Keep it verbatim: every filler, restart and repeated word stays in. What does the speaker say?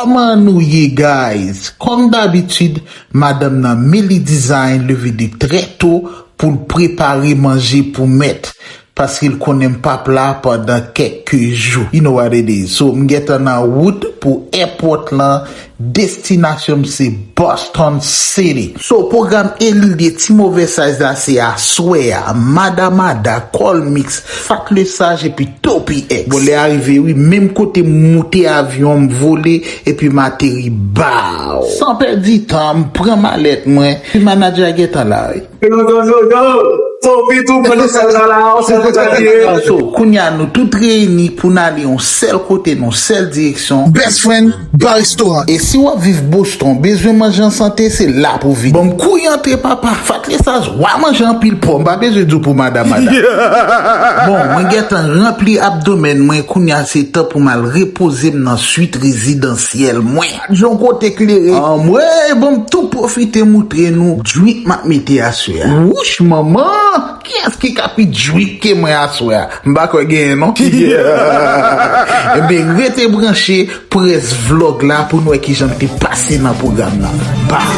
Kòman nou ye, guys? Kòm dabitid, madanm nan Meli Design leve de trè to pou l prepare manje pou mèt, paske l konnen m p ap la pandan kèk jou. You know what it is. So, m gentan nan wout pou èpòt lan. Destinasyon m se Boston City. So, pwogram Elil de Ti Move Size la se aswè a. Mada Mada, Kòl Mix, Fat le Saj epi Topi X. Bon, lè a rive wi, menm kote m moute avyon, m vole, epi m ateri, baw! San pèdi tan, m pran malèt mwen, epi manadjè a gentan la wi. Yo, yo, yo, yo, Topi tou pran sèl la la, on se pou tande. So, kounye a nou tout reyini pou n ale yon sèl kote, nan yon sèl direksyon. Best Friend Bar Restaurant. E si w ap viv Boston, bezwen manje an sante, se la pou vini. Bon, m kouri antre, papa. Fat le Saj, wa manje anpil pòm. M pa bezwen di w pou Mada Mada. Bon, mwen gentan ranpli abdomèn mwen, kounye a se tan pou m al repoze m nan swit rezidansyèl mwen. Yon kote klere. Anmwey, bon, m tou pwofite moutre nou djwik m ap mete aswè a. Wouch, manman! Kiyès ki ka pi djwik ke mwen aswè a? M pa kwè genyen, non. Ebyen, rete branche, près vlòg la pou n wè kijan l te pase nan pwogram nan. Bye!